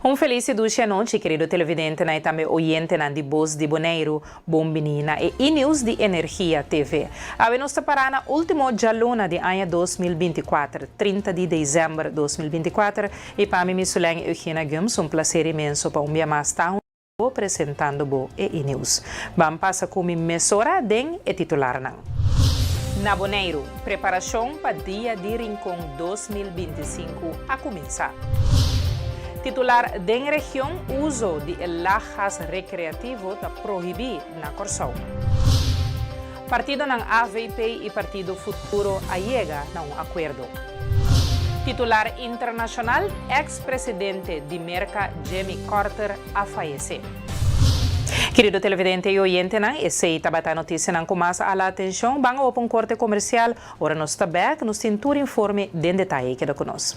Un felis i dushi anochi, kerido televidentenan i tambe oyentenan di Bos di Boneiru. Bon bini na e E-News di Energia TV. Awe nos ta pará na último djaluna di aña 2024, 30 di desèmber 2024, i pa mi Misulèn Eugenia Gumbs un plaser inmenso pa un bia mas ta huntu ku bo presentando bo e E-News. Ban pasa ku mi mesora den e titularnan. Na Boneiru, preparashon pa Dia di Rincon 2025 a kuminsá. Titular Den region uso di e lachgas rekreativo ta prohibí na Kòrsou. Partidonan avp i Partido Futuro a yega na un akuerdo. Titular internashonal Eks presidente di Merka Jimmy Carter a fayesé. Kerido televidente i oyentenan, esei tabata e notisianan ku mas a hala atenshon. Ban a opa un korte komersial. Ora nos ta bèk, nos tin tur informe den detaye. Keda ku nos.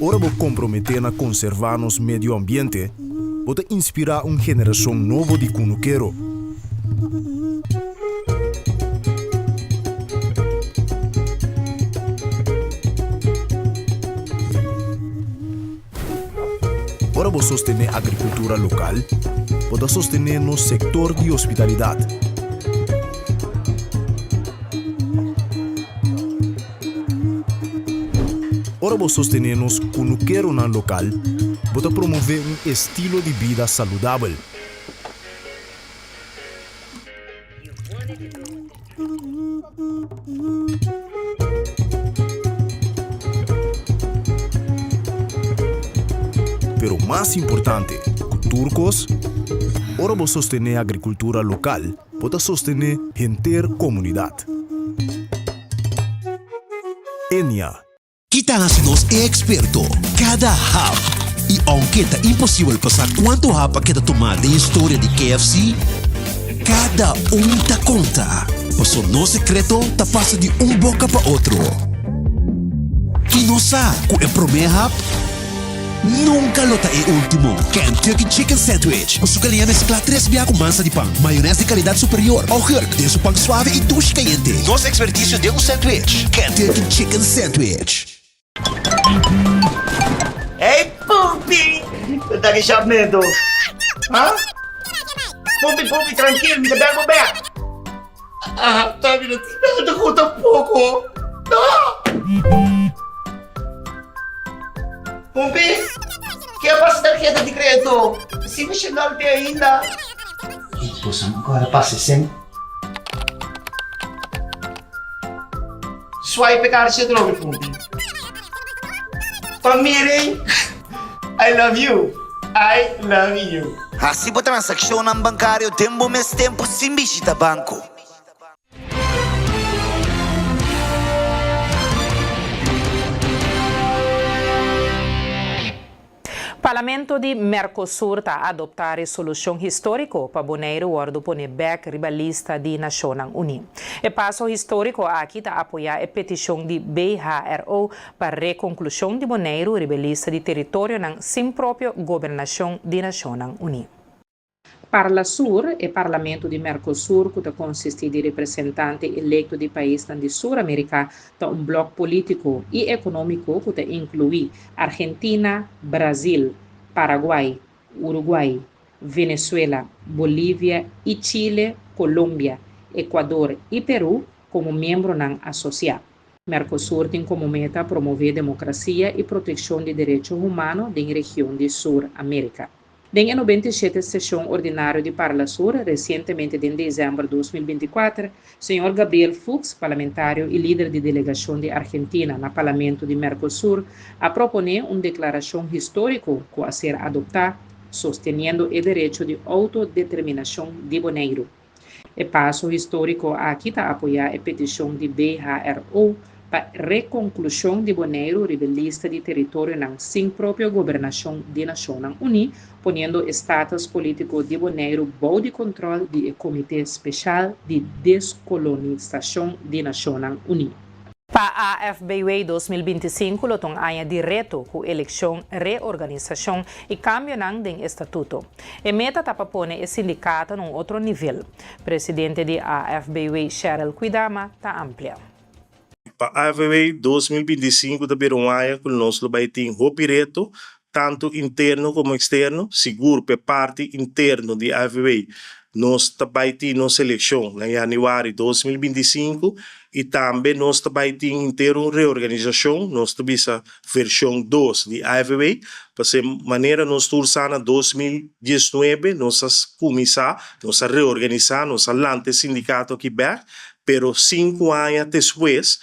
Ora bo komprometé na konservá nos medio ambiente, bo ta inspirá un generashon nobo di kunukero. Ora bo sostené agrikultura lokal, bo ta sostené nos sektor di hospitalidat. Ora bo sostené nos kunukeronan lokal, bo ta promové un estilo di bida saludabel. Pero mas importante ku tur kos, ora bo sostené agrikultura lokal, bo ta sostené henter komunidat. Enia. Ki ta hasi nos e eksperto? Kada hap! I ounke ta imposibel pa sa kuantu hap a keda tumá den historia di KFC, kada un ta konta, paso nos sekreto ta pasa di un boka pa otro. I nos sa ku e promé hap nunka lo ta e último. Kentucky Chicken Sandwich ku su galiña mesklá tres bia ku mansa di pan, mayonès di kalidat superior, augurk den su pan suave i dushi kayente. Nos ekspertisio den un sandwich, Kentucky Chicken Sandwich. Hey Pumpi! Ta ki shapmento? Ha? Pumpi, Pumpi, trankil, mi ta bel bo bek. Ah, ta mi no tin nada ku tampoko. No! Pumpi, ke a pasa tarheta di kredito? Si mi shendal te ainda. Boso no kòrda pasa esei? Swipe e karchi atrobe, Pumpi. Pa miren, I love you, I love you. Hasi bo transakshonnan bankario den bo mes tempu sin bishita banko. Parlamento di Mercosur ta adoptá resolushon históriko pa Boneiru wòrdu pone bèk riba lista di Nashonnan Uní. E paso históriko aki ta apoyá e petishon di BHRO pa rekonklushon di Boneiru riba e lista di teritorionan sin propio gobernashon di Nashonnan Uní. Parlasur, e parlamento di Mercosur ku ta konsistí di representante elekto di paisnan di Sur Amerika, ta un blòk polítiko i ekonómiko ku ta inkluí Argentina, Brazil, Paraguay, Uruguay, Venezuela, Bolivia i Chile, Colombia, Ecuador i Perú komo miembronan asosiá. Mercosur tin komo meta promové demokrasia i protekshon di derecho humano den region di Sur Amerika. Den e 97 seshon ordinario di Parlasur, resientemente den desèmber 2024, señor Gabriel Fuks, parlamentario i lider di delegashon di Argentina na Parlamento di Mercosur, a proponé un deklarashon históriko ku a ser adoptá, sosteniendo e derecho di outodeterminashon di Boneiru. E paso históriko aki ta apoyá e petishon di BHRO pa reinklushon di Boneiru riba lista di teritorionan sin propio gobernashon di Nashonnan Uní, poniendo e status polítiko di Boneiru bou di kontròl di e Komité Spesial di Deskolonisashon di Nashonnan Uní. Pa AFBW 2025 lo ta un aña di reto ku elekshon, reorganisashon i kambionan den estatuto. E meta ta pa pone e sindikato na un otro nivel. Presidente di AFBW, Cheryl Kwidama, ta amplia. Pa AFBW 2025 tambe un aña ku nos lo bai tin hopi reto, tantu interno komo eksterno. Sigur, pa parti interno di AFBW, nos tambe tin nos elekshon na yanüari 2025 i tambe nos tambe tin henter un reorganisashon, nos tambe vershon 2 di AFBW, pa ser manera nos tur sa na 2019, nos a kuminsá, nos a reorganisá, nos a lanta e sindikato aki bèk, pero 5 aña despues,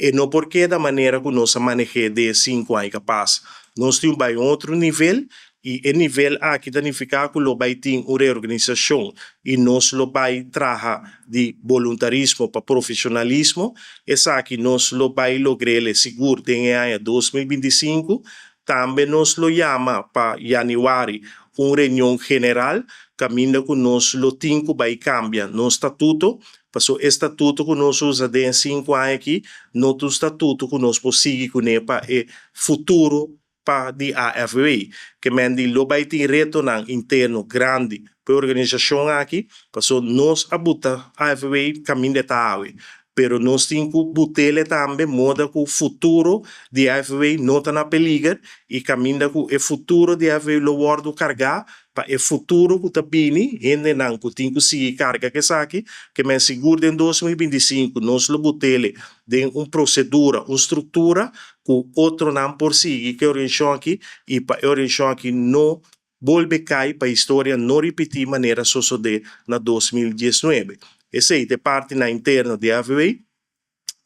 e no por keda manera ku nos a manehá di 5 aña ku a pasa. Nos tin bai otro nivel i e nivel aki ta nifiká ku lo bai tin un reorganisashon i nos lo bai traha di voluntarismo pa profeshonalismo. Esaki nos lo bai logr'é sigur den aña 2025. Tambe nos lo yama pa yanüari un reunion general, kaminda ku nos lo tin ku bai kambia nos statuto, paso e statuto ku nos a usa den 5 aña aki, no ta statuto ku nos por sigui kuné pa e futuro pa di AFBW. Ke men di lo bai tin retonan interno grandi pa e organisashon aki, paso nos a buta AFBW kaminda ta awe. Pero nos tin ku but'é tambe moda ku futuro di AFBW no ta na peliger i kaminda ku e futuro di AFBW lo wòrdu kargá pa e futuro ku ta bini, hendenan ku tin ku sigui karga ku esaki, ke men sigur den 2025 nos lo but'é den un prosedura, un struktura ku otronan por sigui ku e organisashon aki i pa e organisashon aki no bolbe kai, pa historia no ripití manera a sosodé na 2019. Esei ta parti na interno di AFBW.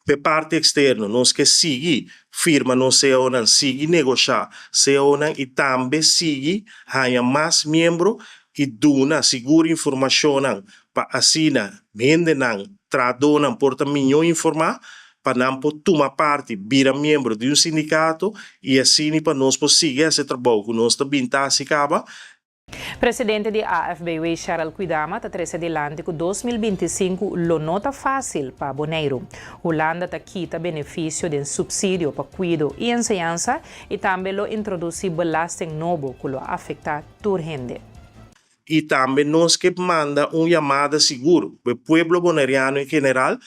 Pa parti eksterno, nos ke sigui firma nos CAO-nan, sigui negoshá CAO-nan i tambe sigui haña mas miembro i duna sigur informashon pa asina hendenan, trahadónan por ta mihó informá pa nan por tuma parti, bira miembro di un sindikato i asina pa nos por sigui e trabou ku nos ta bin ta hasi kaba. Presidente di AFBW, Cheryl Kwidama, ta trese dilanti ku 2025 lo no ta fásil pa Boneiru. Hulanda ta kita benefisio di supsidio pa kuido i enseñansa i tambe lo introdusí belasting nobo ku lo afektá tur hende. I tambe nos ke manda un yamada sigur pa e pueblo boneriano en general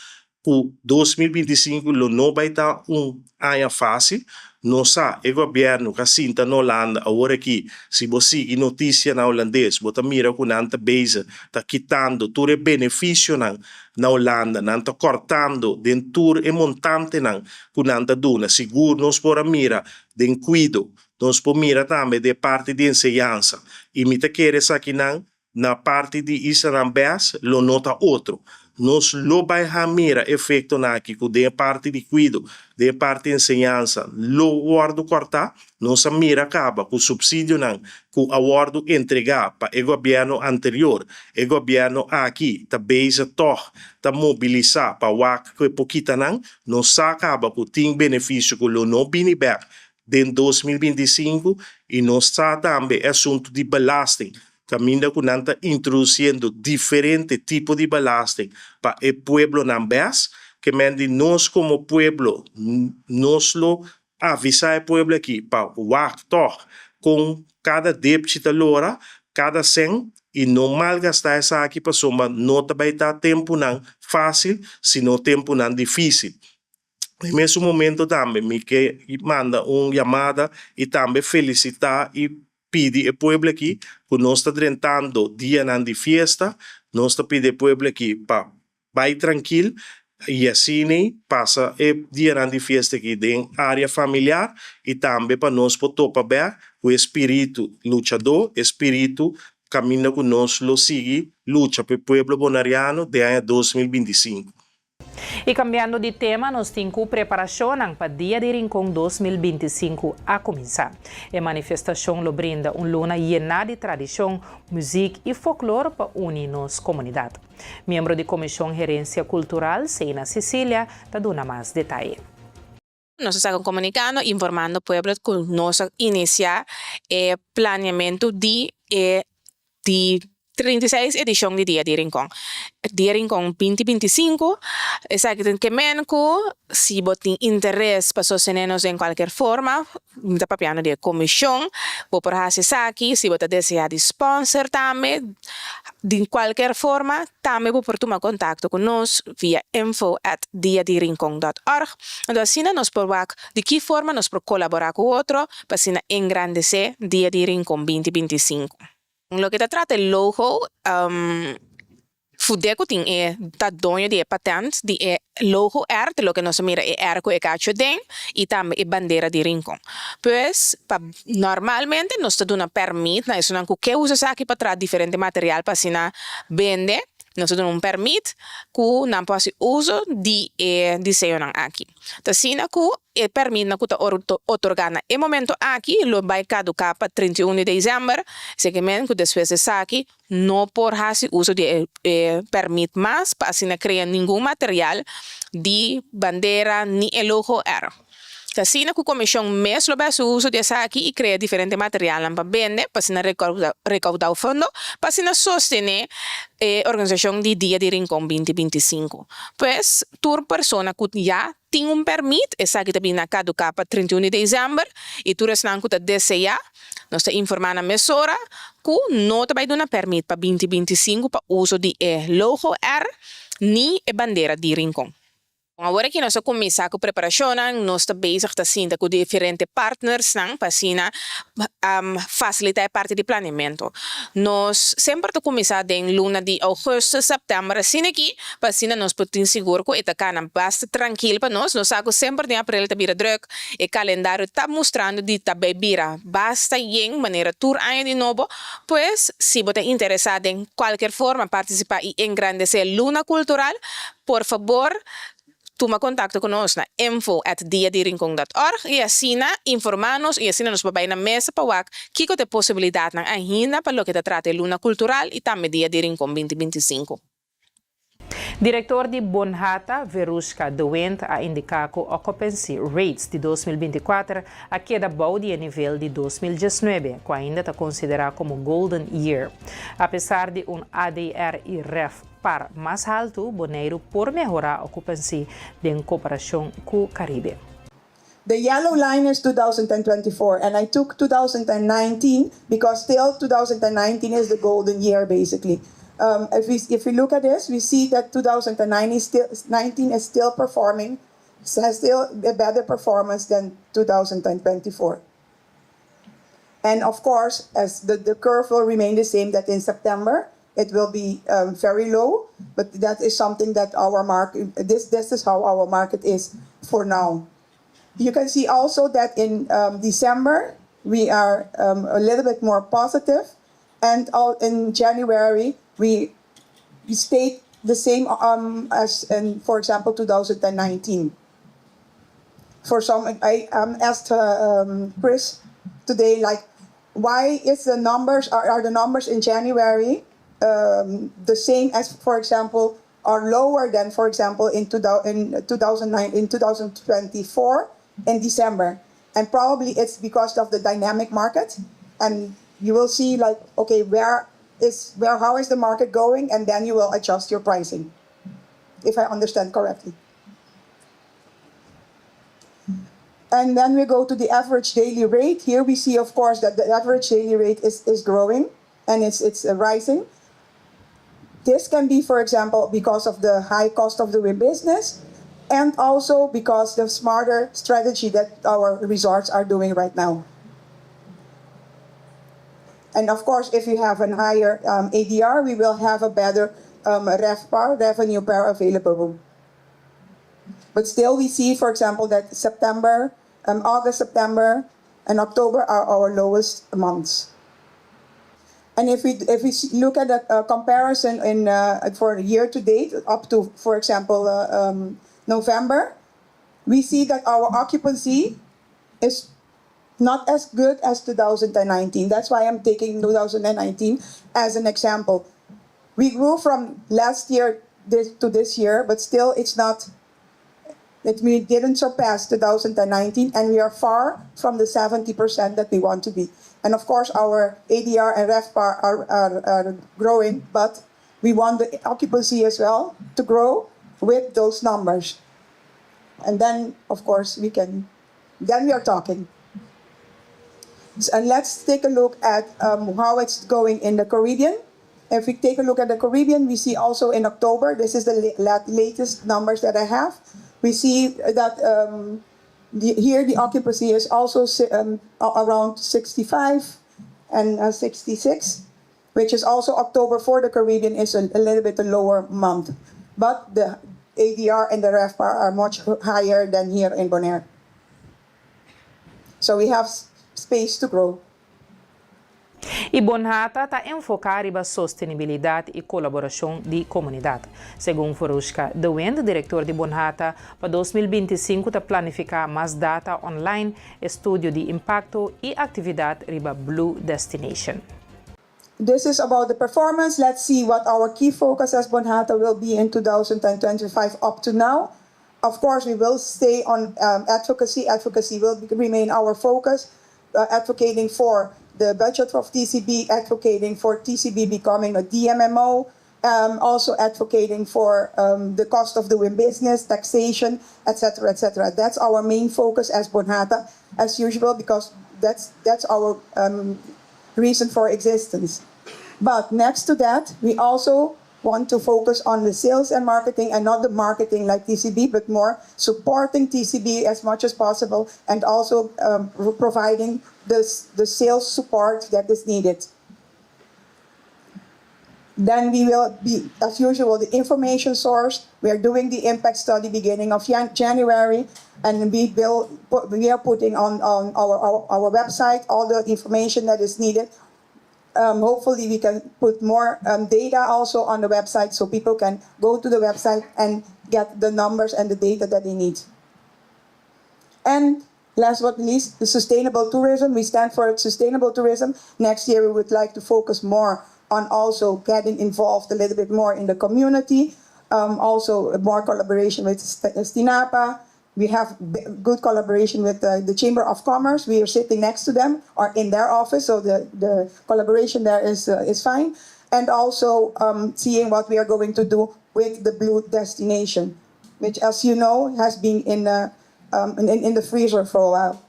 ku 2025 lo no bai ta un aña fásil. Nos sa, e gobièrnu ku sinta na Hulanda awor aki, si bo sigui notisia na hulandes, bo ta mira ku nan ta bezig, ta kitando tur e benefisionan na Hulanda, nan ta kòrtando den tur e montantenan ku nan ta duna. Sigur nos por mira den kuido, nos por mira tambe den parti di enseñansa. I mi ta kere esakinan na parti di islanan bes lo no ta otro. Nos lo bai mira efektonan aki ku den parti di kuido, den parti di enseñansa, lo wòrdu kòrtá, nos a mira kaba ku supsidionan ku a wòrdu entregá pa e gobièrnu anterior. E gobièrnu aki ta bezig toch ta mobilisá pa wak ku e por kitanan, nos sa kaba ku tin benefisio ku lo no bini bèk den 2025 i nos sa tambe asuntu di belasting. Kaminda ku nan ta introdusiendo diferente tipo di belasting pa e pueblonan bes, ke men di nos komo pueblo, nos lo avisá e pueblo aki pa wak toch kon kada depchi ta lora, kada sèn i no malgastá esaki pasobra no ta bai ta tempunan fásil, sino tempunan difísil. Na mesun momento tambe mi ke manda un yamada i tambe felisitá i pidi e pueblo aki ku nos ta drentando dianan di fiesta, nos ta pidi e pueblo aki pa bai trankil i asina pasa e dianan di fiesta aki den área familiar i tambe pa nos por topa bèk ku espíritu luchadó, espíritu kaminda ku nos lo sigui lucha pa e pueblo boneriano den aña 2025. I kambiando di tema, nos tin ku preparashonnan pa Dia di Rincon 2025 a kuminsá. E manifestashon lo brinda un luna yená di tradishon, muzik i folklor pa uni nos komunidat. Miembro di Komishon Herensia Kultural, Seina Cecilia, ta duna mas detaye. Nos a saka un komunikado informando pueblo ku nos a inisiá e planeamentu di e di 36 edishon di Dia di Rincon. Dia Rincon 2025, esaki ta ke men ku si bo tin interes pa sostené nos den kualker forma, mi ta papiando di e komishon, bo por hasi esaki, si bo ta deseá di sponsor tambe, di kualker forma tambe bo por tuma kontakto ku nos via info@diadirincon.org. Anto asina nos por wak di ki forma nos por kolaborá ku otro pa asina engrandesé Dia di Rincon 2025. Loke ta trata e logo, Fudeco tin e ta doño di e patent di e logo R, ta loke nos a mira e R ku e kacho den i tambe e bandera di Rincon. Pues pa normalmente nos ta duna pèrmit na esunnan ku ke usa esaki pa traha diferente material pa asina bende, nos ta duna un pèrmit ku nan por hasi uso di e diseñonan aki. Ta asina ku e pèrmitnan ku ta otorgá na e momento aki lo bai kaduká pa 31 di desèmber, esei men ku despues di esaki no por hasi uso di e pèrmit mas pa asina krea ningun material di bandera ni e logo R. Ta asina ku komishon mes lo bai hasi uso di esaki i krea diferente materialnan pa bende pa asina rekoudá fondo pa asina sostené e organisashon di Dia di Rincon 2025. Pues tur persona ku ya tin un pèrmit esaki ta bini na kaduká pa 31 di desèmber i tur esnan ku ta deseá nos ta informá nan mesora ku no ta bai duna pèrmit pa 2025 pa uso di e logo R ni e bandera di Rincon. Awor aki nos a kuminsá ku preparashonnan, nos ta bezig ta sinta ku diferente partnersnan pa asina fasilitá e parti di planeamentu. Nos semper ta kuminsá den luna di ougùstùs, sèptèmber asina aki, pa asina nos por tin sigur ku e ta kana basta trankil pa nos. Nos sa ku semper den aprel ta bira drùk, e kalendario ta mustrando di ta bai bira basta yen manera tur aña di nobo. Pues, si bo ta interesá den kualker forma partisipá i engrandesé Luna Kultural, Por fabor tuma kontakto ku nos na info@diadirincon.org i asina informá nos i asina nos por bai na mesa pa wak kiko ta e posibilidatnan ainda pa loke ta trata e Luna Kultural i tambe Dia di Rincon 2025. Direktor di Bonhata, Verushka de Windt a indiká ku occupancy rates di 2024 a keda bou di e nivel di 2019, ku ainda ta konsiderá komo golden year. Apesar di un ADR i RevPAR mas haltu, Boneiru por mehorá occupancy den komparashon ku Karibe. The yellow line is 2024 and I took 2019 because still 2019 is the golden year, basically. If we look at this, we see that 2009 is still, 19 is still performing, has still a better performance than 2024. And of course, as the curve will remain the same, that in September it will be very low, but that is something that our market, this is how our market is for now. You can see also that in December we are a little bit more positive, and all in January we stayed the same as in, for example, 2019. For some, I asked Chris today, like, why is the numbers are the numbers in January the same as, for example, are lower than, for example, in 2009, in 2024 in December? And probably it's because of the dynamic market, and you will see, like, okay, where is where how is the market going, and then you will adjust your pricing, if I understand correctly. And then we go to the average daily rate. Here we see, of course, that the average daily rate is growing and it's rising. This can be, for example, because of the high cost of doing business and also because the smarter strategy that our resorts are doing right now. And of course, if you have a higher ADR, we will have a better RevPAR, revenue per available room. But still, we see, for example, that September, August, September, and October are our lowest months. And if we if we look at a, a comparison in uh, for year to date up to, for example, uh, um, November, we see that our occupancy is not as good as 2019. That's why I'm taking 2019 as an example. We grew from last year this, to this year, but still it's not, it, we didn't surpass 2019, and we are far from the 70% that we want to be. And of course, our ADR and RevPAR are, are, are growing, but we want the occupancy as well to grow with those numbers. And then, of course, we can, then we are talking. And let's take a look at um, how it's going in the Caribbean. If we take a look at the Caribbean, we see also in October, this is the latest numbers that I have. We see that um, the, here the occupancy is also um, around 65 and uh, 66, which is also October for the Caribbean is a, a little bit a lower month. But the ADR and the RevPAR are much higher than here in Bonaire. So we have space to grow. E Bonhata ta enfoká riba sostenibilidat i kolaborashon di komunidat. Segun Forushka de Wind, direktor di Bonhata, pa 2025 ta planifiká mas data online, estudio di impakto i aktividat riba Blue Destination. This is about the performance. Let's see what our key focus as Bonhata will be in 2025 up to now. Of course, we will stay on um, advocacy. Advocacy will be, remain our focus, uh, advocating for the budget of TCB, advocating for TCB becoming a DMMO, um, also advocating for um, the cost of doing business, taxation, etc., etc. That's our main focus as Bonhata, as usual, because that's that's our um, reason for existence. But next to that, we also want to focus on the sales and marketing and not the marketing like TCB, but more supporting TCB as much as possible and also um, providing this, the sales support that is needed. Then we will be, as usual, the information source. We are doing the impact study beginning of January, and we will put, we are putting on, on our, our, our website all the information that is needed. Um, hopefully, we can put more um, data also on the website so people can go to the website and get the numbers and the data that they need. And last but not least, the sustainable tourism. We stand for sustainable tourism. Next year, we would like to focus more on also getting involved a little bit more in the community. Um, also, more collaboration with STINAPA. We have good collaboration with the, the Chamber of Commerce. We are sitting next to them or in their office, so the, the collaboration there is, uh, is fine. And also um, seeing what we are going to do with the Blue Destination, which, as you know, has been in, uh, um, in, in the freezer for a while.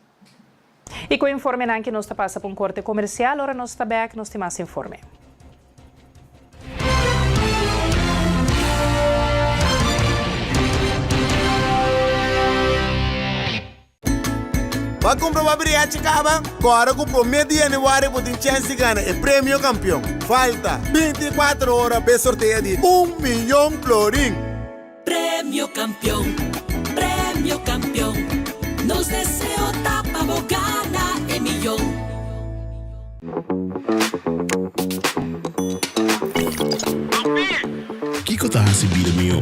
I ku e informenan aki nos ta pasa pa un korte komersial, ora nos ta bèk, nos tin mas informe. Bo a kumpra bo briachi kaba? Kòrda ku promé di yanüari bo tin chèns di gana e premio kampion. Falta 24 ora p'e sorteo di un miyon florin! Premio Campeon, Premio Campeon, nos deseo ta pa bo gana e miyon. Kiko ta hasi bida mihó?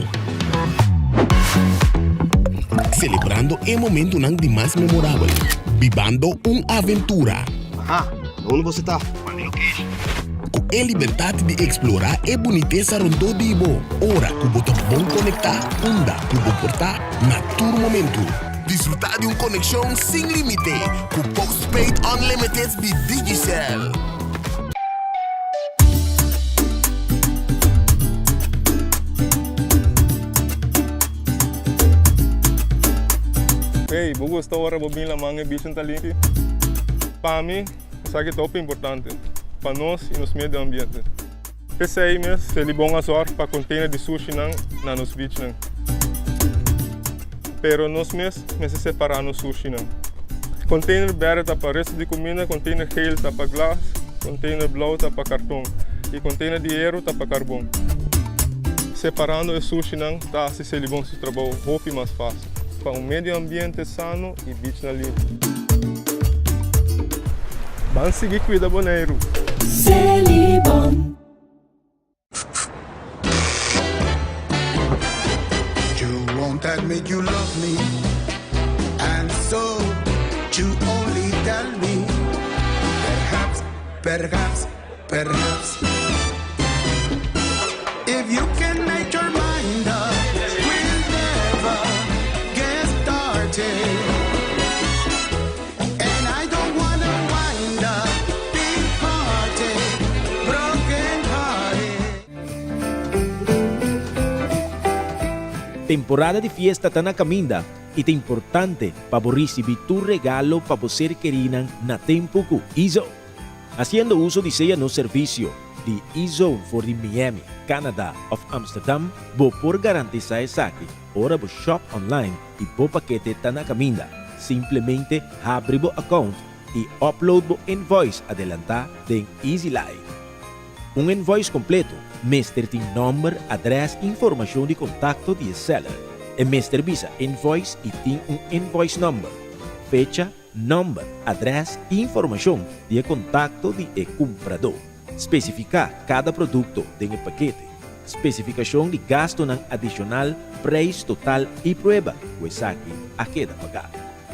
Selebrando e momentunan di mas memorabel, bibando un aventura. Aha, na unda boso ta? Ku e libertat di eksplorá e bunitesa rondó di bo, ora ku bo ta bon konektá unda ku bo por ta na tur momentu. Disfrutá di un konekshon sin límite ku Postpaid Unlimited di Digicel. Hey, bo gusta ora bo bin laman e bichin ta limpi? Pa mi, esaki ta hopi importante pa nos y nos medio ambiente. P'esey mes, Selibon a zorg pa container di sushinan na nos beachnan. Pero nos mes mester separa nos sushinan. Container berde ta pa resto di cuminda, container geel ta pa glas, container blauw ta pa carton y container di hero ta pa carbon. Separando e sushinan ta haci Selibon su trabou hopi mas facil pa un medio ambiente sano y beachnan limpi. Ban sigui cuida Boneiru! Selibon. You won't admit you love me And so you only tell me Perhaps, perhaps, perhaps If you can make your mind up We'll never get started And I don't wanna wind up Departed, broken hearted Temporada di fiesta ta na caminda y ta importante pa bo ricibi tur regalo pa bo ser kerinan na tempo cu Izone. Haciendo uso di sea nos servicio di Izone for di Miami, Canada of Amsterdam, bo por garantisa esaki ora bo shop online y bo pakete ta na caminda. Simplemente habri bo account y upload bo invoice adelanta den EasyLife. Un invoice completo mester tin nomber, adres y informacion di contacto di e seller. E mester bisa invoice y tin un invoice number, fecha, nomber, adres y informacion di e contacto di e cumprador. Specifica cada producto den e pakete, specificacion di gastonan adicional, prijs total y prueba cu esaki a keda paga.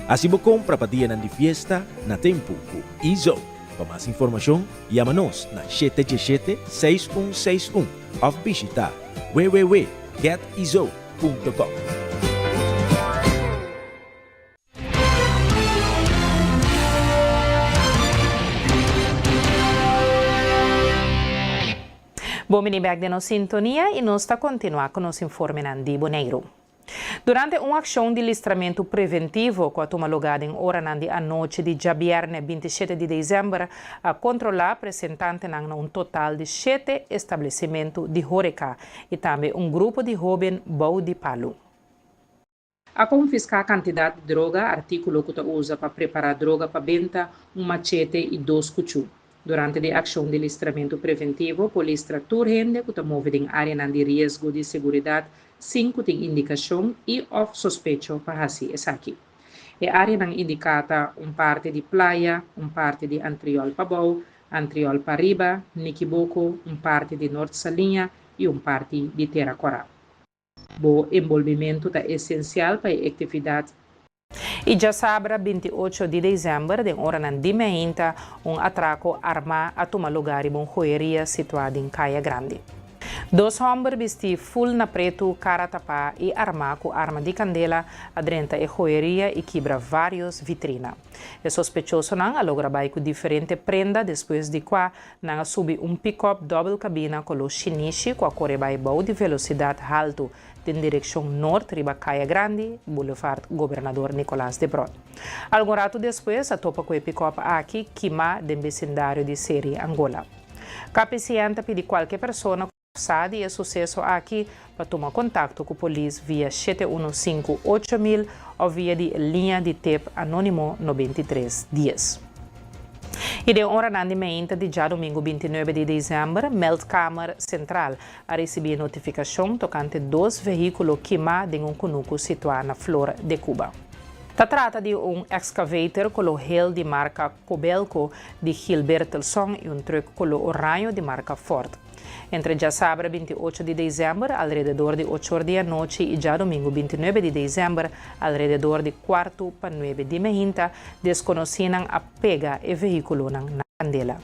Haci bo compra pa dianan di fiesta na tempo cu Ezo. Pa mas informacion, yama nos na 717 6161 of bishita www.getizo.com. Bon bini bek den nos sintonia y nos ta continua cu nos informenan di Boneiru. Durante un accion di listramentu preventivo cu a tuma lugar den oranan di anochi di djabierne 27 di december, a controla presentantenan na un total di shete establecimentu di horeca y tambe un grupo di hoben bou di palu. A konfiská kantidat di droga, artíkulo ku ta usa pa prepará droga pa benta, un machete i dos kuchú. Durante di akshon di listramentu preventivo por listra tur hende ku ta move den áreanan di riesgo di seguridat sin ku tin indikashon i òf sospecho pa hasi esaki. E áreanan indiká ta un parti di Playa, un parti di Antriol Pabou, Antriol Pariba, Nikiboko, un parti di Nort Saliña i un parti di Tera Kòrá. Bo enbolbimentu ta esensial pa e aktividat. I djasabra 28 di desèmber den oranan di meinta un atrako armá a tuma lugá riba un joyeria situá den Kaya Grandi. Dos hòmber bistí ful na pretu, kara tapá i armá ku arma di kandela a drenta e joyeria i kibra vários vitrina. E sospechosonan a logra bai ku diferente prenda despues di kua Nan a subi un pikòp dòbel kabina koló shinishi ku a kore bai bou di velosidat haltu den direkshon nort riba Kaya Grandi, Boulevard Gobernador Nicolaas Debrot. Algun ratu despues a topa ku e pikòp aki kimá den besindario di Seri Angola. KPCN ta pidi kualke persona ku sa di e suseso aki pa tuma kontakto ku polis via 715 8000 òf via di e liña di tep anónimo 93 dies. I den oranan di meinta di djadumingu 29 di desèmber, Meldkamer Sentral a risibí notifikashon tokante dos vehíkulo kimá den un kunuku situá na Flor de Cuba. Ta trata di un excavator kolo hel di marka Kobelco di Gilbertelson i un trùk kolo oraño di marka Ford. Entre djasabra 28 di desèmber alrededor di ochor di anochi i djadumingu 29 di desèmber alrededor di kuartu pa nuebe di mehinta, deskonosínan a pega e vehíkulonan na kandela.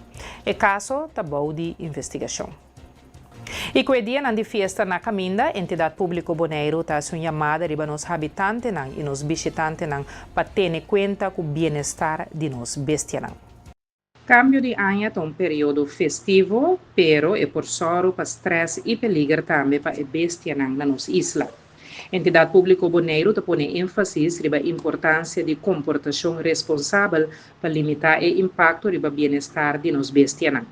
E kaso ta bou di investigashon. I ku e dianan di fiesta na kaminda, Entidat Públiko Boneiru ta hasi un yamada riba nos habitantenan i nos bishitantenan pa tene kuenta ku bienestar di nos bestianan. Kambio di aña ta un periodo festivo, pero e por sòru pa strès i peliger tambe pa e bestianan na nos isla. Entidat Públiko Boneiru ta pone énfasis riba importansia di komportashon responsabel pa limitá e impakto riba bienestar di nos bestianan.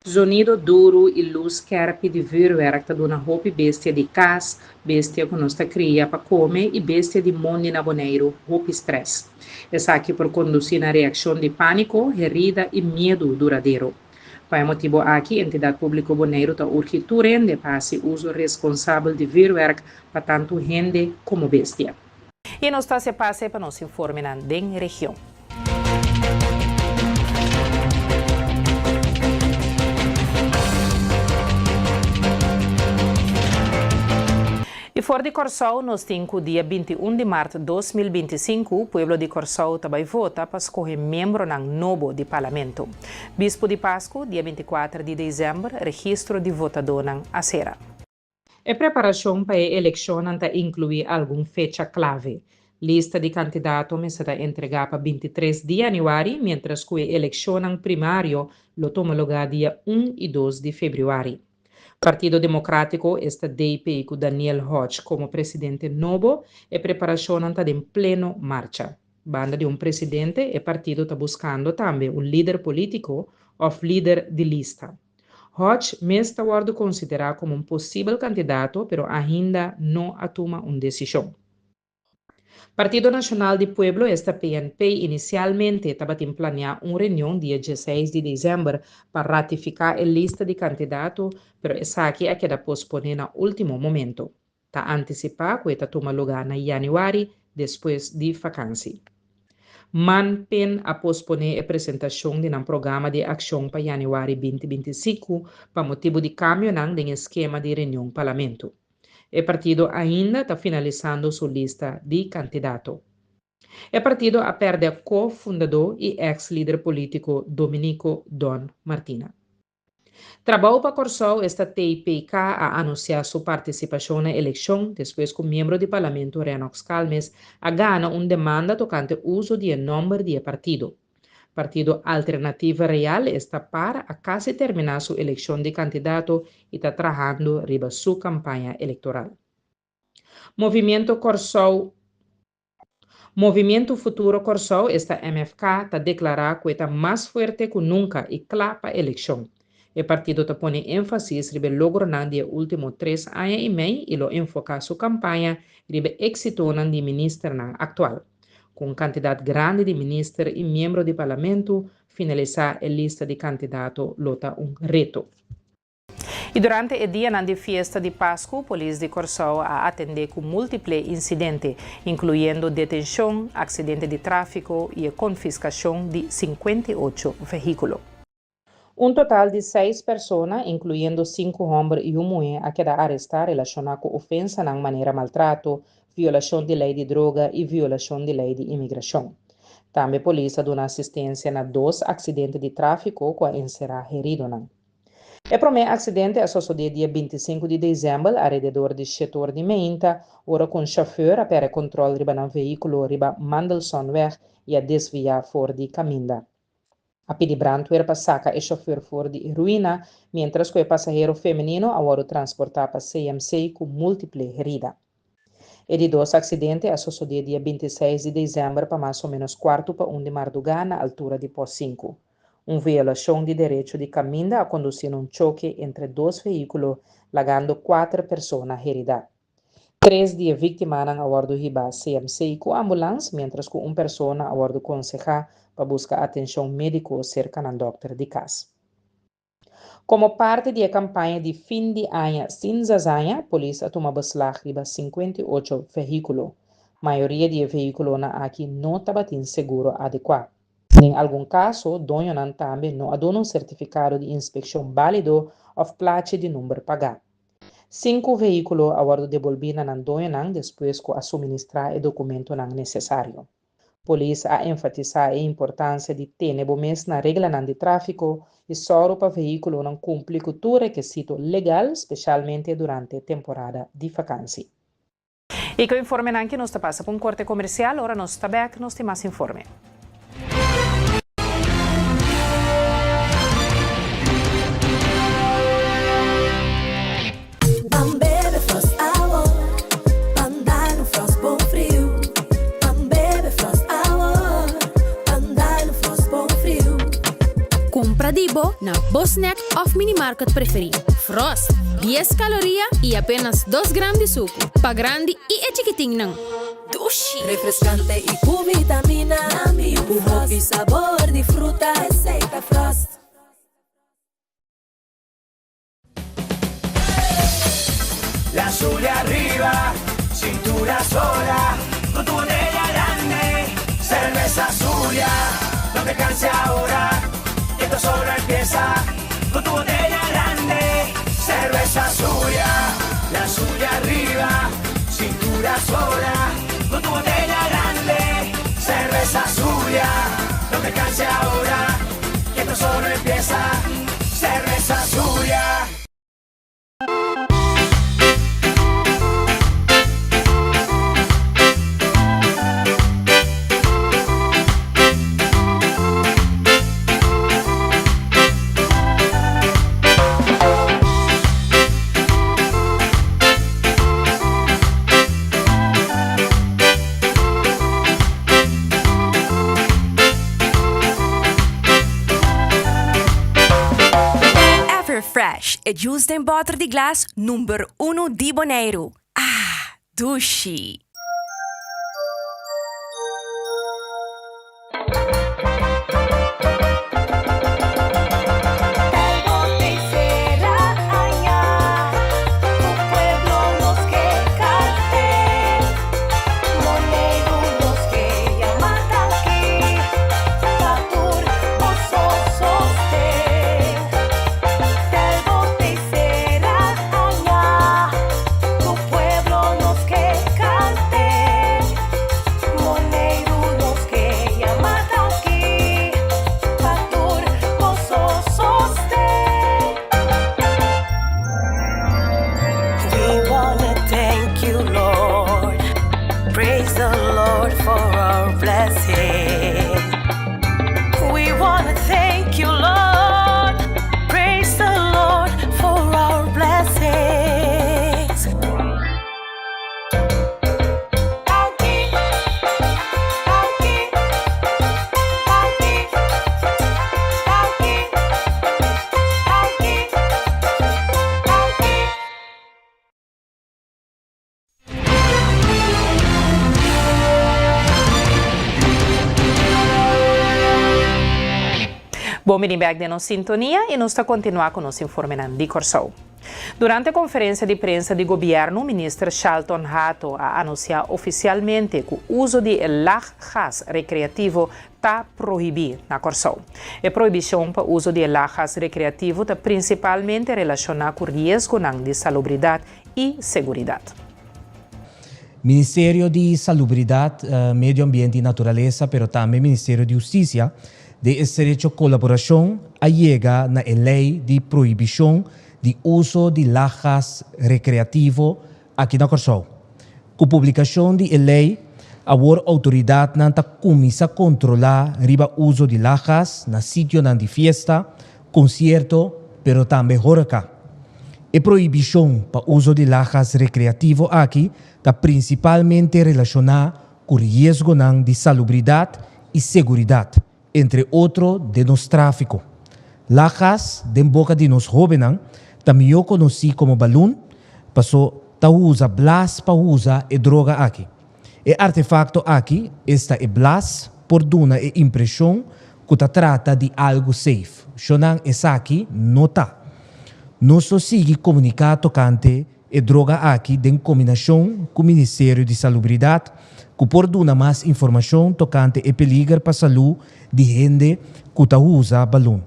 Zonido duru i lus skèrpi di vürwèrk ta duna hopi bestia di kas, bestia ku nos ta kria pa kome i bestia di mondi na Boneiru hopi strès. Esaki por kondusí na reakshon di pániko, herida i miedu duradero. Pa e motibu aki Entidat Públiko Boneiru ta urgi tur hende pa hasi uso responsabel di vürwèrk pa tantu hende komo bestia. I nos ta hasi pase pa nos informenan den region. for di Kòrsou nos tin ku dia 21 di mart 2025 pueblo di Kòrsou ta bai vota pa skohe miembronan nobo di Parlamento. Bispu di Pasku, dia 24 di desèmber, registro di votadónan a sera. E preparashon pa e elekshonnan ta inkluí algun fecha klave. Lista di kandidato mester ta entregá pa 23 di yanüari, miéntras ku e elekshonnan primario lo tuma lugá dia un i dos di febrüari. Partido Demokrátiko, esta DP ku Daniel Hodge komo presidente nobo, e preparashonnan ta den pleno marcha. Banda di un presidente, e partido ta buskando tambe un lider polítiko òf lider di lista. Hodge mes ta wòrdu konsiderá komo un posibel kandidato pero ainda no a tuma un desishon. Partido Nashonal di Pueblo, esta PNP, inisialmente tabatin planeá un reunion dia dieseis di desèmber pa ratifiká e lista di kandidato, pero esaki a keda posponé na último momento. Ta antisipá ku e ta tuma lugá na yanüari despues di fakansi. Man pen a posponé e presentashon di nan programa di akshon pa yanüari binti 25 pa motibu di kambionan den e skema di reunion parlamento. E partido ainda ta finalisando su lista di kandidato. E partido a pèrdè ko-fundadó i eks lider polítiko Dominico Don Martina. Trabou pa Kòrsou, esta TPK, a anunsiá su partisipashon na elekshon despues ku miembro di parlamento Rennox Calmes a gana un demanda tokante uso di e nòmber di e partido. Partido Alternativa Real, esta par, a kasi terminá su elekshon di kandidato i ta trahando riba su kampaña elektoral. Movimiento Kòrsou Movimiento Futuro Kòrsou, esta MFK, ta deklará ku e ta mas fuerte ku nunka i kla pa elekshon. E partido ta pone énfasis riba e logronan di e último tres aña i mei i lo enfoká su kampaña riba e éksitonan di ministernan aktual. Ku un kantidat grandi di minister i miembro di parlamentu, finalisá e lista di kandidato lo ta un reto. I durante e dianan di fiesta di Pasku, polis di Kòrsou a atendé ku múltiple insidente, inkluyendo detenshon, aksidente di tráfiko i e konfiskashon di 58 vehíkulo. Un total di seis persona, inkluyendo sinku hòmber i un muhé, a keda arestá relashoná ku ofensanan manera maltrato, violashon di lei di droga i violashon di lei di imigrashon. Tambe polis a duna asistensia na dos aksidente di tráfiko ku a enserá heridonan. E promé aksidente a sosodé dia 25 di desèmber alrededor di shete or di meinta, ora ku un shofèr a pèrdè kòntròl riba nan vehíkulo riba Mandelsonweg i a desviá for di kaminda. A pidi brandweer pa saka e shofèr for di e ruina, miéntras ku e pasahero femenino a wòrdu transportá pa CMC ku múltiple herida. E di dos aksidente a sosodé dia 26 di desèmber pa mas o ménos kuartu pa un di mardugá na altura di Pos sinku. Un violashon di derecho di kaminda a kondusí na un choke entre dos vehíkulo, lagando kuater persona heridá. Tres di e víktimanan a wòrdu hibá CMC ku ambulans, miéntras ku un persona a wòrdu konsehá pa buska atenshon médiko serka nan dòkter di kas. Komo parti di e kampaña di fin di aña Sin Zazaña, polis a tuma beslag riba 58 vehíkulo. Mayoria di e vehíkulonan aki no tabatin seguro adekuá. Den algun kaso, doñonan tambe no a duna un sertifikado di inspekshon bálido òf plachi di number pagá. Sinku vehíkulo a wòrdu debolbí na nan doñonan despues ku a suministrá e dokumentonan nesesario. Polis a enfatisá e importansia di tene bo mes na reglanan di tráfiko i sòru pa vehíkulonan kumpli ku tur rekisito legal, spesialmente durante temporada di fakansi. I ku informenan ki nos ta pasa pa un korte komersial, ora nos ta bèk nos tin mas informe. Ban bebe Frost awor, ban dal un Frost bon friu. Ban bebe Frost awor, ban dal un Frost bon friu. Kumpra di bo na bo snack òf minimarket preferí. Frost, dies kaloria i apenas dos gram di suku. Pa grandi i e chikitinnan. Dushi! Refrescante i ku vitamina. Ku hopi sabor di fruta. Esei ta Frost. La sube arriba, cintura sola, con tu botella grande, cerveza Zulia, no te canses ahora, que esto solo empieza, con tu botella grande, cerveza Zulia, la suya arriba. Cintura sola, con tu botella grande. Cerveza Zulia, no te canses ahora, que esto solo empieza. Cerveza Zulia. Everfresh, e juice den bòter di glas number unu di Boneiru. Ah, dushi! Bon bini bek den nos sintonia y nos ta continua cu nos informenan di Corsou. Durante konferensia di prensa di gobièrnu, Minister Shalton Hato a anunsiá ofisialmente ku uso di e lachgas rekreativo ta prohibí na Kòrsou. E prohibishon pa uso di e lachgas rekreativo ta prinsipalmente relashoná ku riesgonan di salubridat i seguridat. Ministerio di Salubridat, Medio Ambiente i Naturalesa pero tambe Ministerio di Hustisia den estrecho kolaborashon a yega na e lei di prohibishon di uso di lachgas rekreativo aki na Kòrsou. Ku publikashon di e lei, awor outoridatnan ta kuminsá kontrolá riba uso di lachgas na sitionan di fiesta, konsierto, pero tambe hóreka. E prohibishon pa uso di lachgas rekreativo aki ta prinsipalmente relashoná ku riesgonan di salubridat i seguridat, entre otro den nos tráfiko. Lachgas den boka di nos hóbennan ta mihó konosí komo balun, paso ta usa blas pa usa e droga aki. E artefakto aki, esta e blas, por duna e impreshon ku ta trata di algu safe. Shonnan esaki no ta. Nos lo sigui komuniká tokante e droga aki den kombinashon ku Ministerio di Salubridat ku por duna mas informashon tokante e peliger pa salú di hende ku ta usa balon.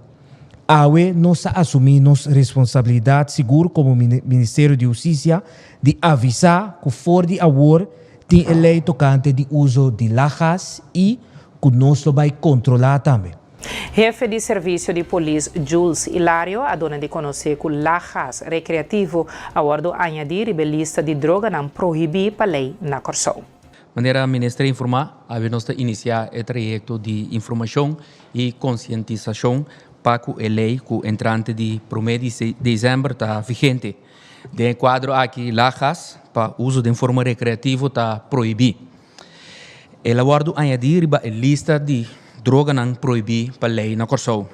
Awe nos ta asumí nos responsabilidat sigur komo Ministerio di Hustisia di avisá ku for di awor tin e lei tokante di uso di lachgas i ku nos lo bai kontrolá tambe. Hefe di Servisio di Polis Jules Ilario a duna di konosé ku lachgas rekreativo a wòrdu añadí riba e lista di droganan prohibí pa lei na Kòrsou. Manera Minister a informá, awe nos ta inisiá e trayekto di informashon i konsientisashon pa ku e lei ku entrante di promé di desèmber ta vigente. Den e kuadro aki lachgas pa uso den forma rekreativo ta prohibí. El a wòrdu añadí riba e lista di droganan prohibí pa lei na Kòrsou.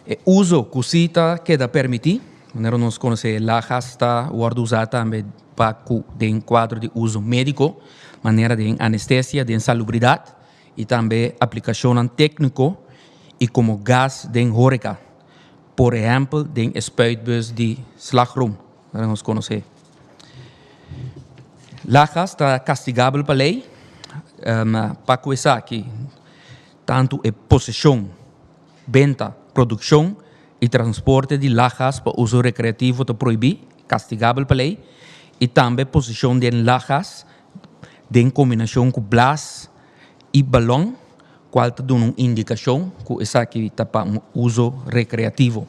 E uso ku sí ta keda permití, manera nos konosé lagas ta wòrdu usá tambe pa ku den kuadro di uso médiko, manera den anestesia, den salubridat i tambe aplikashonnan tékniko i komo gas den hóreka, por ehèmpel den e spuitbus di slagroom. Manera nos konosé. Lagas ta kastigabel pa lei pa ku esaki tantu e poseshon, benta, produkshon i transporte di lagas pa uso rekreativo ta prohibí, kastigabel pa lei. i tambe posishon den lachgas den kombinashon ku blas i balòn kual ta duna un indikashon ku esaki ta pa un uso rekreativo.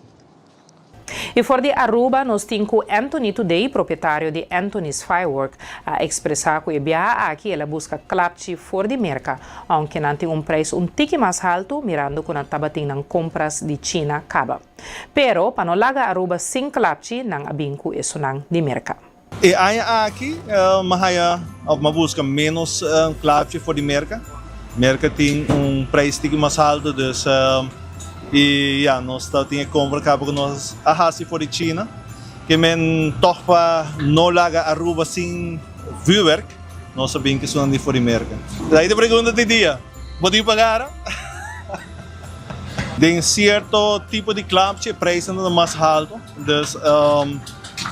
I for di Aruba nos tin ku Anthony Today, propietario di Anthony's Firework, a ekspresá ku e biaha aki el a buska klapchi for di Merka, ounke nan tin un preis un tiki mas haltu mirando ku nan tabatin nan kompras di China kaba. Pero pa no laga Aruba sin klapchi nan a bin ku esunnan di Merka. E aña aki m'a haya of m'a buska menos klapchi for di Merka. Merka tin un prijs tiki mas haltu dus y ya nos ta tin e kompra kaba ku nos a hasi for di China. Ke men tog pa no laga Aruba sin vuurwerk nos a bin ku esunnan di for di Merka. Esaki ta e pregunta di dia, bo tin pagara? Den sierto tipo di klapchi e prijsnan ta mas haltu. Dus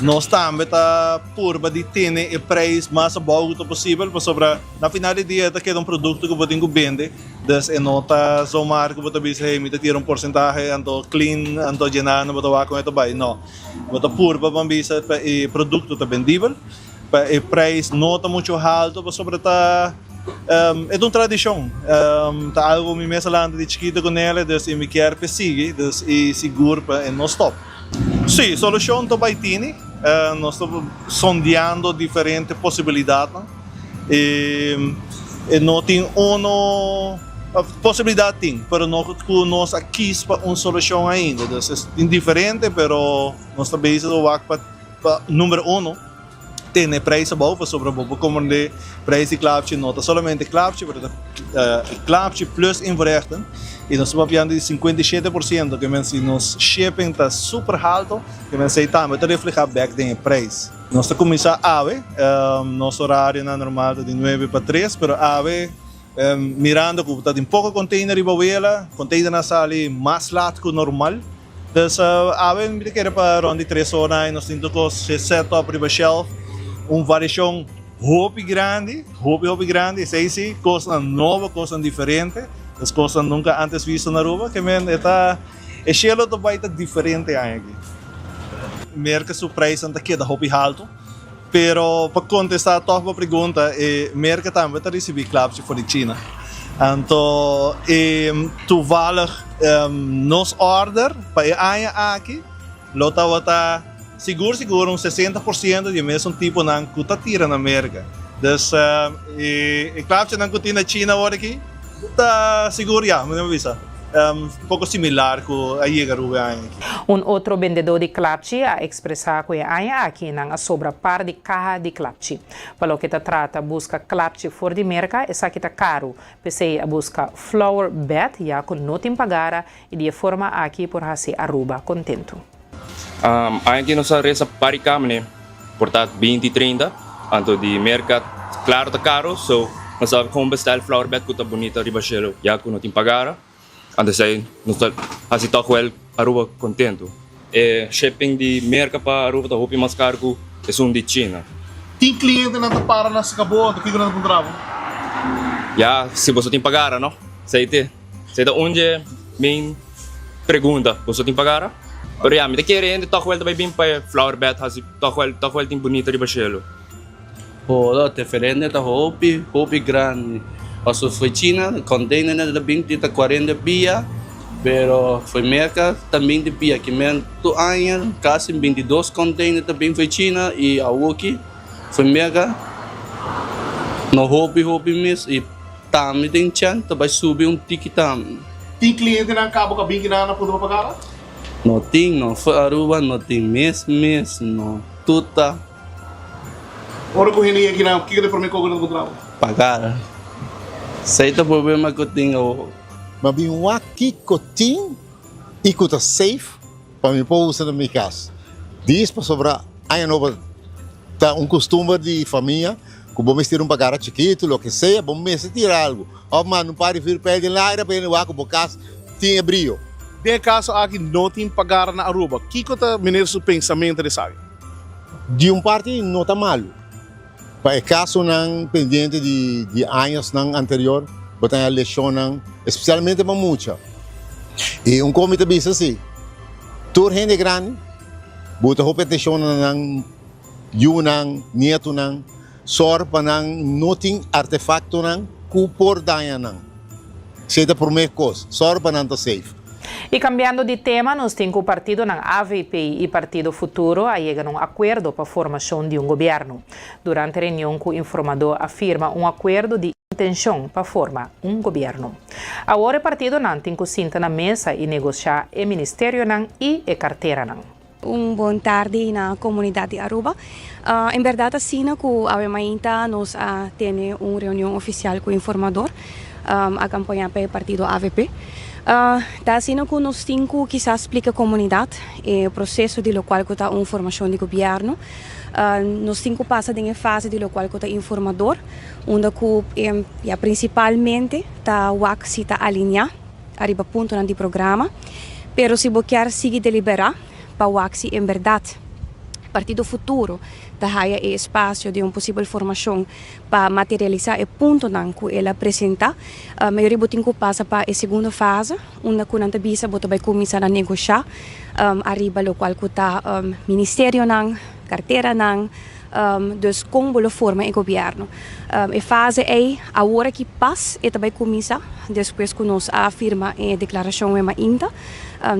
nos tambe ta purba di tene e prijs mas abou ku ta posibel pasobra na final di dia e ta keda un produkto ku bo tin ku bende. Dus e no ta zomaar ku bo ta bisa hey mi ta tira un porsentahe anto clean anto djena bo ta wak kon e ta bai. No, bo ta purba ban bisa pa e produkto ta bendibel, pa e prijs no ta muchu haltu pasobra ta e ta un tradishon. Ta algu ku mi mes a lanta di chikito ku nele dus i mi kier pa e sigui dus i sigur pa e no stop. Sí, solushon ta bai tini. Nos ta sondeando diferente posibilidatnan. E no tin uno, posibilidat tin, pero no ku nos a kis pa un solushon ainda. Dus tin diferente, pero nos ta bezig ta wak pa number uno tene prijs abou pasobra bo por komprende prijs di klapchi no ta solamente klapchi pero ta klapchi plus invoerrechten y nos ta papiando di 57% ke men si nos shipping ta super halto ke men esey tambe ta refleha bek den e prijs. Nos ta kuminsa awe, nos horarionan normal ta di nuebe pa tres pero awe mirando ku ta tin poko container riba wela, containernan a sali mas lat ku normal. Dus awe mi ta kere pa rond di tres ora nos tin tur kos set up riba shelf. Un variashon hopi grandi, hopi hopi grandi, esei si, kosnan nobo, kosnan diferente, dus kosnan nunka antes visto na Aruba, ke men e ta e shelo ta bai ta diferente aña aki. Merka su prijsnan ta keda hopi haltu, Pero pa contesta toch bo pregunta, e Merca tambe ta ricibi klapchi for di China. Anto e toevallig nos order pa e aña aki lo tabata sigur sigur un sesenta por ciento di e mesun tiponan cu ta tira na Merca. Dus e klapchinan cu tin na China awor aki ta sigur ya, mi bisa. Poko similar ku a yega Aruba e aña aki. Un otro bendedó di klapchi a ekspresá ku e aña aki nan a sobra par di kaha di klapchi. Pa loke ta trata buska klapchi for di Merka, esaki ta karu. P'esei a buska flower bed ya ku no tin pagara i di e forma aki por hasi Aruba kontentu. Aña aki nos a resa par di kamine por ta binti trinta, anto di Merka klaro ta karo, so nos a kon bestel flower bed ku ta bunita riba shelu ya ku no tin pagara, anto esei nos ta hasi tòg wèl Aruba kontentu. E shipping di Merka pa Aruba ta hopi mas karo ku esun di China. Tin klientenan ta para na Skabó anto kiko nan ta puntra bo? Ya si boso tin pagara no, esei te. Esei ta un dje main pregunta, boso tin pagara? Pero ya, mi ta kere hende tòg wèl ta bai bin pa e flower bed hasi tòg wèl tòg wèl tin bunita riba shelu. Ora diferente ta hopi hopi grandi pasobra for China containernan ta bin ta cuarenta pia pero for Merca ta binti pia kimen tur aña casi binti dos container ta bin for China y awoki for Merca no hopi hopi mes y Tambe den chan ta bai subi un tiki tambe. Tin clientenan cabo ca bin kinan na punto pa paga? No tin no, for Aruba no tin mes mes no, tur ta. Ora cu hende yega kinan, kico ta e prome co cu nan ta puntra bo? Pagar. Esey ta problema cu tin awor. Ma bin wak kiko tin i ku ta safe pa mi por usa na mi kas. Dis pasobra aña nobo Ta un costumber di famia cu bo mester un pagara chikito, loke sea, bo mester tira algo. Of manda un par di vuurpijl den laira pa hende wak cu bo cas tin e brio. Den e caso aki no tin pagara na Aruba. Kico ta meneer su pensamento di esaki? Di un parti no ta malo. Pa e casonan pendiente di di añosnan anterior bo ta haña lesionnan, especialmente pa mucha. Y un cos mi ta bisa si, tur hende grandi bo ta hopi atencion na nan. yunan, nietunan, sòru pa nan no tin artefaktonan ku por daña nan. Esei ta promé kos, sòru pa nan ta safe. I kambiando di tema, nos tin ku partidonan avp i Partido Futuro a yega na un akuerdo pa formashon di un gobièrnu. Durante reunion ku informadó a firma un akuerdo di intenshon pa forma un gobièrnu. Awor e partidonan tin ku sinta na mesa i negoshá e ministerionan i e karteranan. Un bon tardi na comunidad di Aruba. En berdad asina cu awe mainta nos a tene un reunion oficial cu informador acompaña pa e partido avp. Ta asina cu nos tin cu kisas splica comunidad e proceso di locual cu ta un formacion di gobierno. Nos tin cu pasa den e fase di locual cu ta informador unda cu ya principalmente ta wak si ta alinea. ariba puntonan di programa, pero si bo kier sigui delibera pa wak si en berdad Partido Futuro ta haya e espacio di un posibel formacion pa materialisa e puntonan cu el a presenta, mayoria bo tin cu pasa pa e segundo fase unda cu nan ta bisa bo ta bay cuminsa na negosha ariba locual cu ta ministerionan, carteranan, Dus kon bo lo forma e gobièrnu? E fase ei awor aki pas e ta bai kuminsá despues ku nos a firma e deklarashon wema inta.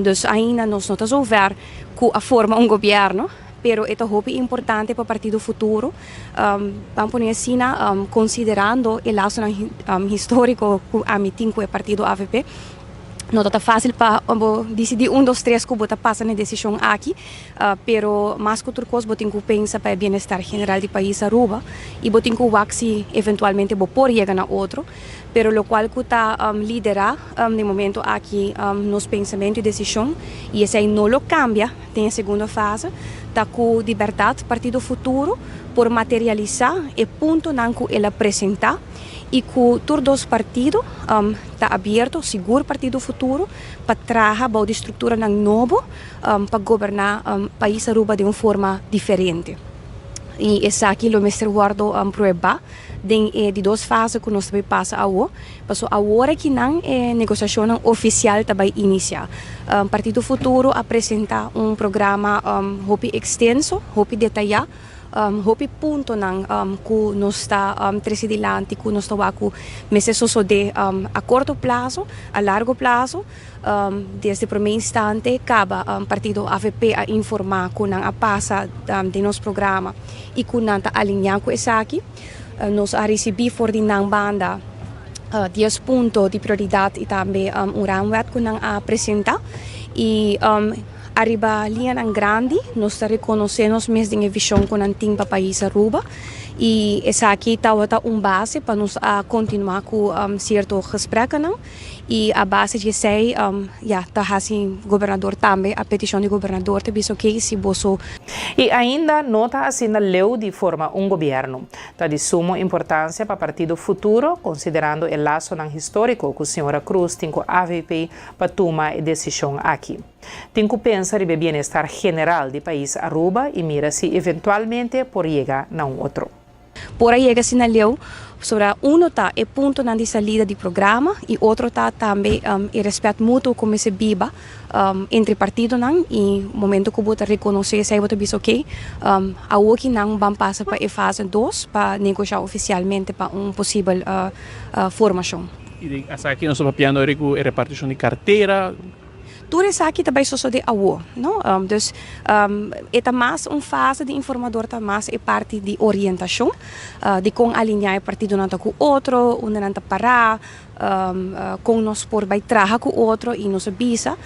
Dus ainda nos no ta zover ku a forma un gobièrnu, pero e ta hopi importante pa Partido Futuro, ban pone asina, konsiderando e lasonan históriko ku ami tin ku e partido avp. No ta ta fásil pa bo disidí un dos tres ku bo ta pasa na e desishon aki, pero mas ku tur kos bo tin ku pensa pa e bienestar general di pais Aruba i bo tin ku wak si eventualmente bo por yega na otro. Pero lokual ku ta liderá den momento aki nos pensamentu i desishon, i esei no lo kambia den e segundo fase, ta ku di bèrdat Partido Futuro por materialisá e puntonan ku el a presentá. y cu tur dos partido ta abierto, sigur Partido Futuro, pa traha bou di structuranan nobo pa goberna pais Aruba den un forma diferente. Y esaki lo mester wordo prueba den e di dos fase cu nos ta bay pasa awo, paso awor akinan e negociacionnan oficial ta bay inicia. Partido Futuro a presenta un programa hopi extenso, hopi detaya, Hopi puntonan ku nos ta trese dilanti, ku nos ta wak ku mester sosodé a korto plaso, a largo plaso. Desde promé instante kaba partido avp a informá ku nan a pasa den nos programa i ku nan ta alineá ku esaki. Nos a risibí for di nan banda dies punto di prioridat i tambe un raamwet ku nan a presentá i. Ariba liñanan grandi nos ta rekonosé nos mes den e vishon ku nan tin pa pais Aruba i esaki tabata un base pa nos a kontinuá ku sierto gesprekkenan i a base di esei ya ta hasi gobernador tambe a petishon di gobernador ta bisa oke si boso I ainda no ta asina leu di forma un gobièrnu. Ta di sumo importansia pa Partido Futuro, konsiderando e lasonan históriko ku señora Cruz tin ku avp pa tuma e desishon aki. Tin cu pensa riba e bienestar general di pais Aruba y mira si eventualmente por yega na un otro. Por a yega asina leu, pasobra uno ta e puntonan di salida di programa y otro ta tambe e respet mutuo cu mester biba entre partidonan y momento cu bo ta reconoce esey bo ta bisa ok, awoki nan ban pasa pa e fase dos pa negosha oficialmente pa un posibel formacion. Y den esaki nos ta papiando eri cu e reparticion di cartera. Tur esaki ta bai sosodé awor, no? Dus e ta mas un fase di informador ta mas e parti di orientashon, di kon alineá e partidonan ta ku otro, unda nan ta pará, kon nos por bai traha ku otro i nos a bisa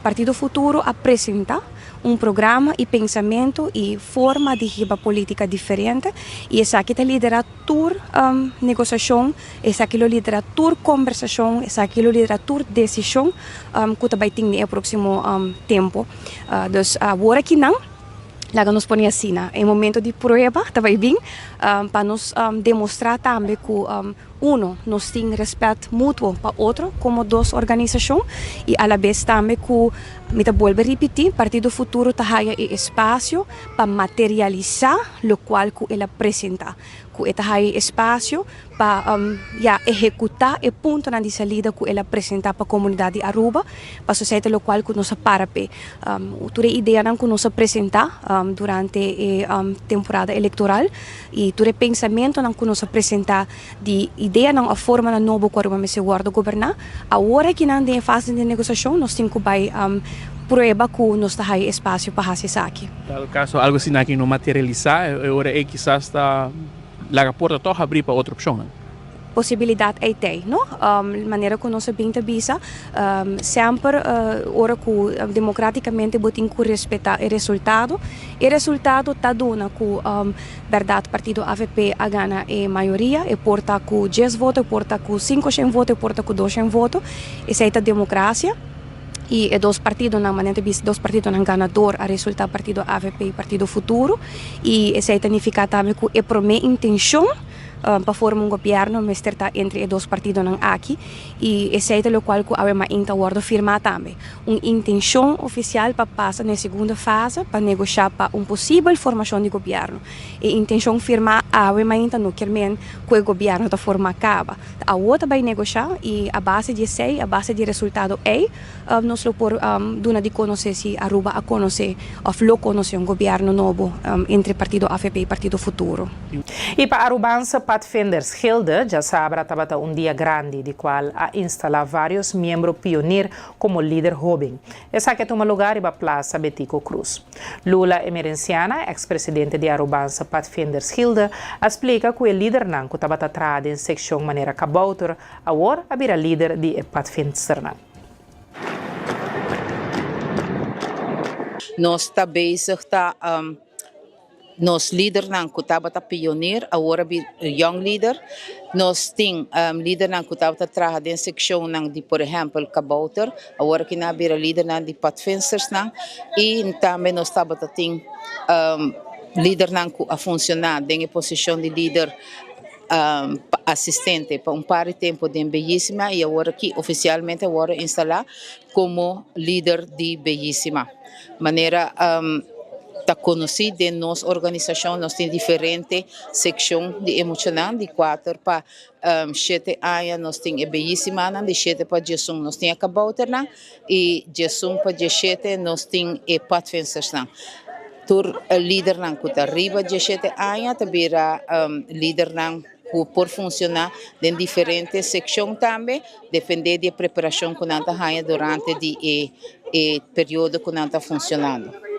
Partido Futuro a presentá un programa i pensamentu i forma di hiba polítika diferente i esaki ta liderá tur negosiashon, esaki lo lidera tur kombersashon, esaki lo lidera tur desishon ku ta bai tin den e próksimo tempu. Dus awor akinan laga nos pone asina, e momento di prueba ta bai bin pa nos demostrá tambe ku. Uno, nos tin rèspèt mutuo pa otro komo dos organisashon i alabes tambe ku, mi ta bolbe ripití, Partido Futuro ta haya e espasio pa materialisá lokual ku el a presentá, ku e ta haya e espasio pa ya ehekutá e puntonan di salida ku el a presentá pa komunidat di Aruba, pasobra esei ta lokual ku nos a para p'e. Tur e ideanan ku nos a presentá durante e temporada elektoral i tur e pensamentonan ku nos a presentá di ideanan òf formanan nobo ku Aruba mester wòrdu goberná, awor akinan den e fase di negosiashon nos tin ku bai prueba ku nos ta haya espasio pa hasi esaki. Dado kaso algu asina aki no materialisá, e ora ei kisas ta Laga porta tòg habrí pa otro opshonnan. Posibilidat ei t'ei, no? Manera ku nos a bin ta bisa, semper ora ku demokratikamente bo tin ku respetá e resultado. E resultado ta duna ku bèrdat partido avp a gana e mayoria, e por ta ku djes voto, e por ta ku sinkoshen voto, e por ta ku doshen voto. Esei ta demokrasia. I e dos partidonan, manera ta bisa, dos partidonan ganador a resultá partido avp i partido Futuro. I esei ta nifiká tambe ku e promé intenshon pa forma un gobièrnu mester ta entre e dos partidonan aki. I esei ta lokual ku awe mainta wòrdu firmá tambe. Un intenshon ofisial pa pasa na e segundo fase pa negoshá pa un posibel formashon di gobièrnu. E intenshon firmá awe mainta no kier men ku e gobièrnu ta formá kaba. Ta awor ta bai negoshá i a base di esei, a base di e resultado ei, nos lo por duna di konosé si Aruba a konosé òf lo konosé un gobièrnu nobo entre partido avp i partido Futuro. I pa Arubanse Padvinders Gilde, djasabra tabata un dia grandi di kual a instalá vários miembro pionir komo lider hóben. Esaki a tuma lugá riba Plaza Betico Croes. Lula Emerenciana, ex presidente di Arubanse Padvinders Gilde, a splika ku e lidernan ku tabata traha den sekshon manera kabouter, awor a bira lider di e padvindsternan. Nos ta bezig ta Nos lidernan ku tabata pionier awor a bira young leader. Nos tin lidernan ku tabata traha den sekshonnan di por ehèmpel kabouter, awor aki nan a bira lidernan di padvinstersnan i tambe nos tabata tin lidernan ku a funshoná den e posishon di lider asistente pa un par di tempu den Bellísima i awor aki ofisialmente a wòrdu instalá komo lider di Bellísima. Manera ta konosí den nos organisashon nos tin diferente sekshon di e muchanan di kuater pa shete aña nos tin e beyisimanan di shete pa diesun nos tin e kabouternan i diesun pa dieshete nos tin e padvinstersnan. Tur lidernan ku ta riba dieshete aña ta bira lidernan ku por funshoná den diferente sekshon tambe, dependé di e preparashon ku nan ta haña durante di e e periodo ku nan ta funshonando.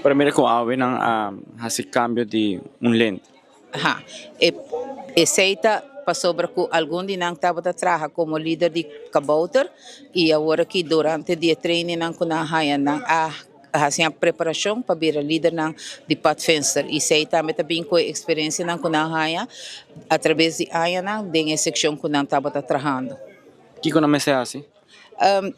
Pero mira ku awe nan a hasi kambio di un lente. Ha, e esei ta pasobra ku algun di nan tabata traha komo lider di kabouter i awor aki durante di e trainingnan ku nan a haña nan a hasi nan preparashon pa bira lidernan di padvenster i esei tambe ta bin ku e eksperensianan ku nan haña atraves di añanan den e sekshon ku nan tabata trahando. Kiko nan mester hasi?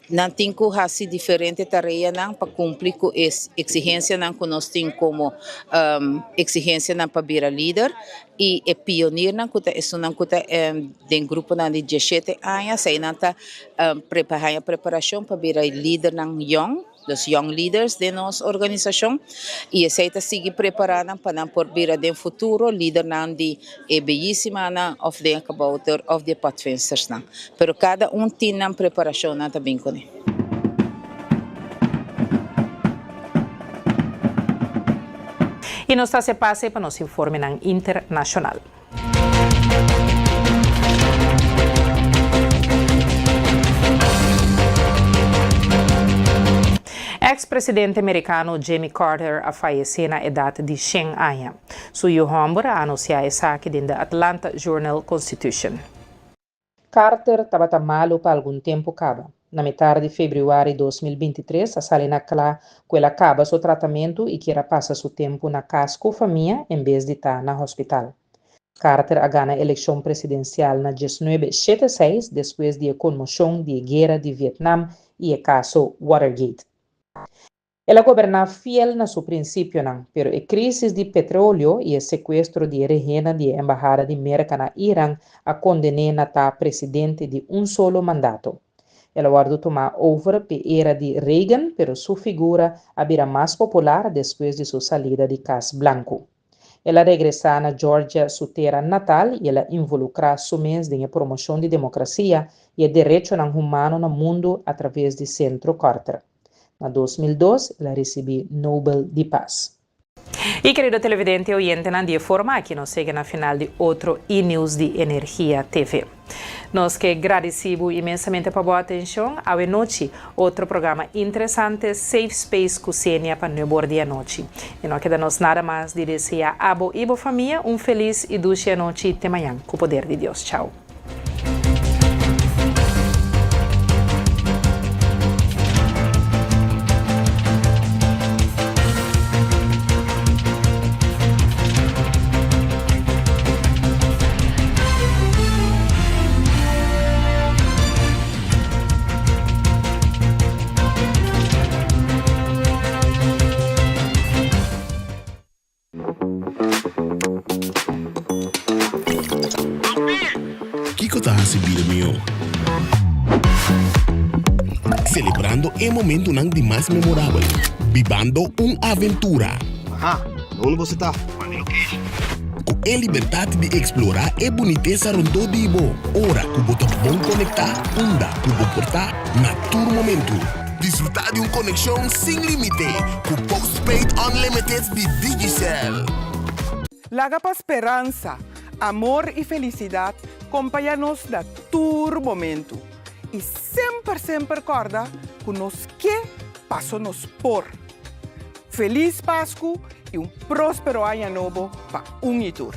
Nan tin ku hasi diferente tareanan pa kumpli ku e eksigensianan ku nos tin komo eksigensianan pa bira lider i e pionirnan ku ta esunnan ku ta den gruponan di diesshete aña eseinan ta haña preparashon pa bira lidernan yòn. Los Young Leaders den nos organisashon i esei ta sigui prepará nan pa nan por bira den futuro lidernan di e beyisimanan òf den e kabouter òf di e padvinstersnan. Pero kada un tin nan preparashonnan ta bin kuné. I nos ta hasi pase pa nos informenan internashonal. Ex presidente merikano Jimmy Carter a fayesé na edat di shen aña. Su yu hòmber a anunsiá esaki den The Atlanta Journal-Constitution. Carter tabata malu pa algun tempu kaba. Na mitar di febrüari 2023 a sali na kla ku el a kaba su tratamentu i kier a pasa su tempu na kas ku famia en bes di ta na hospital. Carter a gana elekshon presidensial na diesnuebe shete seis despues di e konmoshon di e guera di Vietnam i e kaso Watergate. El a goberná fiel na su prinsipionan, pero e krísis di petroleo i e sekuestro di e rehennan di e embahada di Merka na Iran a konden'é na ta presidente di un solo mandato. El a wòrdu tumá over p'e era di Reagan, pero su figura a bira mas popular despues di su salida di Kas Blanku. El a regresá na Georgia, su tera natal, i el a involukrá su mes den e promoshon di demokrasia i e derechonan humano na mundu atraves di Sentro Carter. Na 2002 el a risibí Nobel di Pas. I kerido televidente i oyentenan, di e forma aki nos yega na final di otro E-News di Energia TV. Nos ke gradisí bo inmensamente pa bo atenshon. Awe nochi, otro programa interesante, Safe Space ku Senia pa nuebor di anochi. I no a keda nos nada mas di deseá abo i bo famia un felis i dushi anochi. Te mañan, ku poder di Dios. Chao. Kiko ta hasi bida mihó? Selebrando e momentunan di mas memorabel. Bibando un aventura. Aha, na unda boso ta? Manda location. Ku e libertat di eksplorá e bunitesa rondó di bo. Ora ku bo ta bon konektá, unda ku bo por ta, na tur momentu. Disfrutá di un konekshon sin límite ku Postpaid Unlimited di Digicel. Laga pa speransa, amor i felisidat kompañá nos na tur momentu. I semper semper kòrda ku nos ke paso nos por. Felis Pasku i un próspero aña nobo pa un i tur.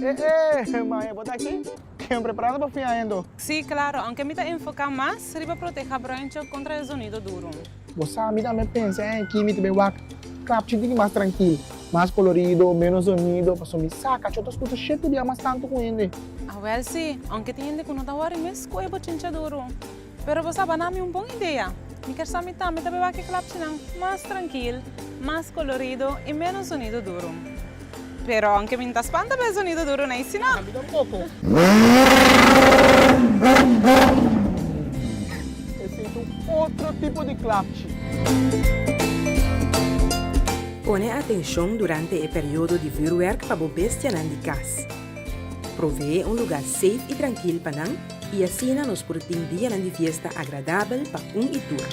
Eh eh, Maya, bo ta aki? Ken preparado pa fin aña endo? Sí, claro, aunke mi ta enfoca mas riba proteha Bruintje contra e zonido duro. Bo sa, mi tambe pensa eh, aki mi ta bay wak klapchi tiki mas trankil, mas colorido, menos zonido, pasobra mi sa cacho ta scucha shete bia mas tanto cu hende. Awel sí, aunke tin hende cu no ta worry mes cu e bochincha duro. Pero bo sa ba na mi un bon idea. Mi kier sa mi tambe ta bay wak e klapchinan mas trankil, mas colorido y menos zonido duro. Pero aunke mi no ta spanta pa e zonido duro na isi no. Mi tampoco. Esei ta un otro tipo di klapchi. Pone atenshon durante e periodo di vürwèrk pa bo bestianan di kas. Proveé un lugá safe i trankil pa nan i asina nos por tin dianan di fiesta agradabel pa un i tur.